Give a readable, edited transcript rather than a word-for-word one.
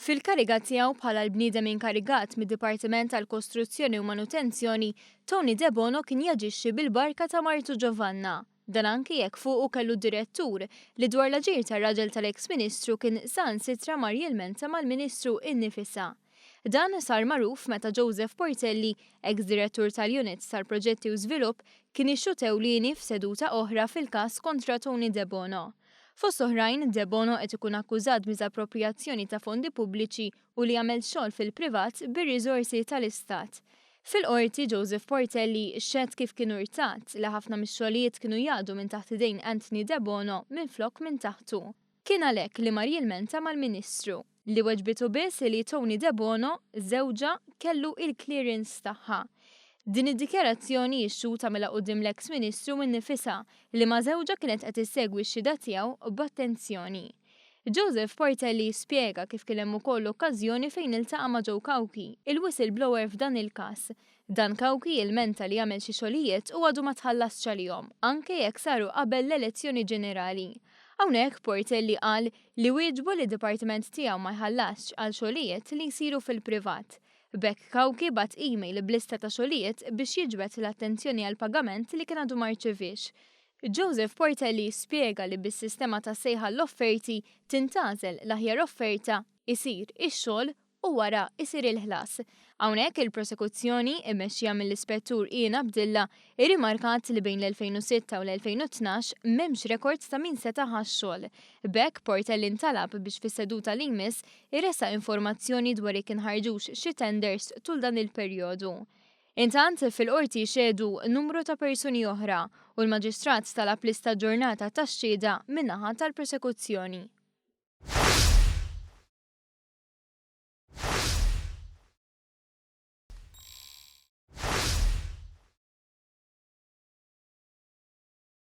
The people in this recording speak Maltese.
Fil-kariga tiegħu bħala l-bniedem inkarigat mid-Dipartiment tal-Kostruzzjoni u Manutenzjoni, Tony Debono kien jaġixxi bil-barka ta' martu Giovanna. Dan anki jekk fuqu kellu direttur li dwar l-aġir tar-raġel tal-eks Ministru kien saħansitra mar jilmenta mal-Ministru innifisha. Dan sar magħruf meta Joseph Portelli, eks direttur tal-Unit tal-Proġetti u Żvilupp, kien ix-xhud ewlieni f'seduta oħra fil-każ kontra Tony Debono. Fost oħrajn, Debono qed ikun akkużat b'miżapproprijazzjoni ta' fondi pubbliċi u li għamel xogħol fil-privat bir-riżorsi tal-Istat. Fil-Qorti, Joseph Portelli xehed kif kien urtat li ħafna mix-xogħlijiet kienu jgħaddu minn taħt idejn Anthony Debono minflok minn taħtu. Kien għalhekk li mar jilmenta mal-Ministru, li weġbitu biss li Tony Debono, żewġha, kellu il-clearance tagħha. Din id-dikjarazzjoni x-xhud għamilha quddiem l-eks Ministru innifisha, li ma' żewġha kienet qed issegwi x-xhieda tiegħu b'attenzjoni. Joseph Portelli spjega kif kien hemm ukoll okkażjoni fejn iltaqa' ma' Joe Cauchi, il-whistleblower f'dan il-każ. Dan Cauchi ilmenta li għamel xi xogħlijiet u għadu ma tħallasx għalihom, anke jekk saru qabel l-elezzjoni ġenerali. Hawnhekk Portelli qal li wieġbu li d-dipartiment tiegħu ma jħallasx għal xogħlijiet li jsiru fil-privat. B'hekk Cauchi bagħat email b'lista ta' xogħlijiet biex jiġbed l-attenzjoni għall-pagament li kien għadu ma rċeviex. Joseph Portelli spjega li bis-sistema ta' sejħa l-offerti tintgħażel l-aħjar offerta, isir ix-xogħol u wara isir il-ħlas. Hawnhekk il-prosekuzzjoni, immexxija mill-Ispettur Ian Abdilla, irrimarkat li bejn l-2006 u l-2012 m'hemmx rekord ta' min seta' ħa x-xogħol. B'hekk Portelli ntalab biex fis-seduta li jmiss iressaq informazzjoni dwar jekk inħarġux xi tenders tul dan il-perjodu. Intant, fil-Qorti xehdu numru ta' persuni oħra u l-Maġistrat talab lista aġġornata tax-xhieda min-naħa tal-prosekuzzjoni.